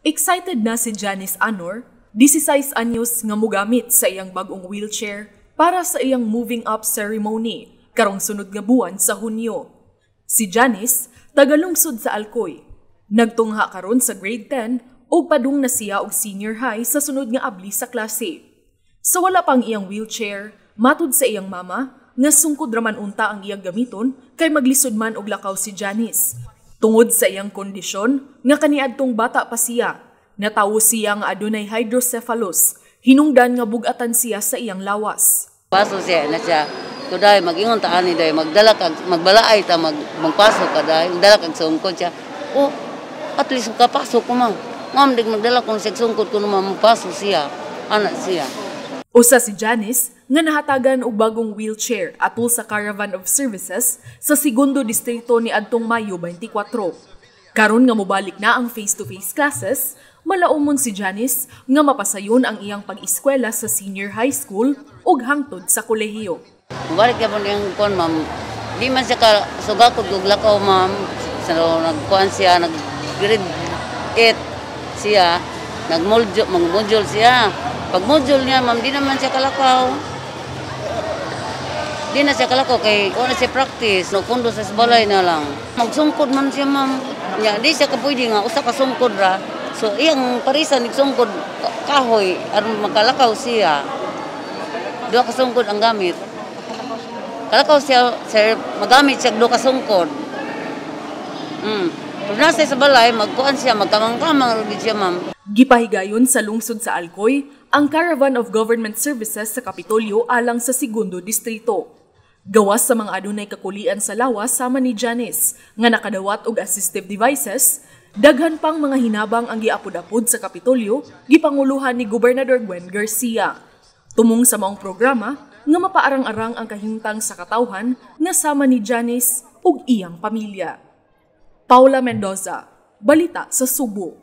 Excited na si Janice Anor, 16 anyos, nga mugamit sa iyang bagong wheelchair para sa iyang moving up ceremony karong sunod nga buwan sa Hunyo. Si Janice, tagalungsod sa Alcoy. Nagtungha karon sa grade 10 ug padung na siya og senior high sa sunod nga abli sa klase. Sa wala pang iyang wheelchair, matud sa iyang mama, nga sungkod raman unta ang iyang gamiton kay maglisod man og lakaw si Janice. Tungod sa iyang kondisyon nga kaniadtong bata pa siya, natawo siya nga adunay hydrocephalus, hinungdan nga bugatan siya sa iyang lawas. Paso siya na siya. Kuday mag-ingon ta ani day, magdala kag magbalaay ta, magpasok ka day, magdala kag sungkod siya. Oh, at least kapasok ko, ma'am. Ma'am, dig magdala kong siya sungkod ko naman magpasok siya. Anak siya. Usa si Janice nga nahatagan og bagong wheelchair atol sa Caravan of Services sa segundo distrito ni adtong Mayo 24. Karon nga mobalik na ang face-to-face classes, malaumon si Janice nga mapasayon ang iyang pag-eskwela sa senior high school ug hangtod sa kolehiyo. Mubalik ya po niyang kuan, ma'am. Di man siya ka sugakod og lakaw, ma'am. So nagkuan siya, nag grade 8 siya, nagmodule, mag-module siya. Pag module niya, ma'am, di naman siya kalakaw. Di na siya kalakaw kay wala siya practice. No pundo sa balay na lang. Magsungkod man siya, ma'am. Nya di siya ka pwede nga usa ka sungkod ra. So iyang parisa ni sungkod kahoy aron makalakaw siya. Duha ka sungkod ang gamit. Kalakaw siya, sir, magamit siya duha ka sungkod. Pag nasa sa balay, magkuan siya, magkamang-kamang rin siya, ma'am. Gipahigayon sa lungsod sa Alcoy ang Caravan of Government Services sa Kapitolyo alang sa segundo distrito. Gawas sa mga adunay kakulian sa lawas sama ni Janice nga nakadawat og assistive devices, daghan pang mga hinabang ang giapod-apod sa Kapitolyo gipanguluhan ni Gobernador Gwen Garcia. Tumong sa maong programa nga mapaarang-arang ang kahimtang sa katawhan nga sama ni Janice ug iyang pamilya. Paula Mendoza, Balita sa Subo.